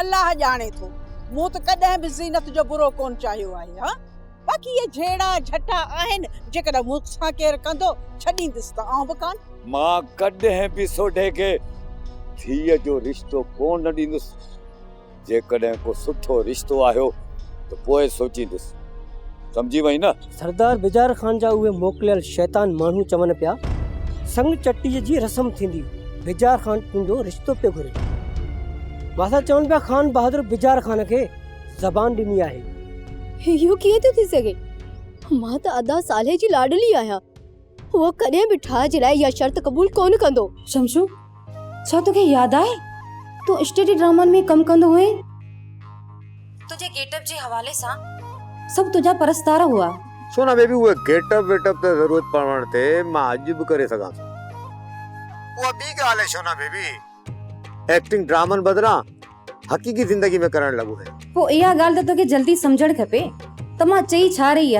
الله ڄاڻي ٿو. مون ته ڪڏهن به زينت جو برو ڪونه چاهيو آهي. ها باقي اهي جهيڙا جهٽا آهن، جيڪڏهن مون سان ڪير ڪندو، ڇڏيندس ته آئون به ڪانه. مان ڪڏهن به سوڍي کي ڌيء جو رشتو ڪونه ڏيندس. جيڪڏهن ڪو سٺو رشتو آيو ته پوء سوچيندس. سمجهي وئين نه؟ سردار بجار خان جا اهي موڪليل شيطان ماڻهو چون پيا، سڱ چٽيء جي رسم ٿيندي، بجار خان تنهنجو رشتو پيو گهري. ماسا چون پيا خان بهادر بجار خان کي زبان ڏني آهي. اهو ڪيئن ٿو ٿي سگهي؟ مان ته ادا صالح جي لاڏلي آهيان. هو ڪڏهن به ٺاهه جي لاء اها شرط قبول ڪونه ڪندو. شمشو، ڇا توکي ياد آهي تون اسٽيڊي ڊرامن ۾ ڪم ڪندو هئين؟ تنهنجي گيٽ اپ جي حوالي سان سڀ تنهنجا پرستار هئا. سونا بيبي اهي گيٽ اپ ويٽ اپ ته ضرورت پوڻ تي مان اڄ به ڪري سگهان ٿو. اها ٻي ڳالهه آهي سونا بيبي ايڪٽنگ ڊرامن بدران حقيقي زندگي ۾ ڪرڻ لڳو آهيان. پوء اها ڳالهه ته توکي جلدي سمجهڻ کپي ته مان چئي ڇا رهي آهيان.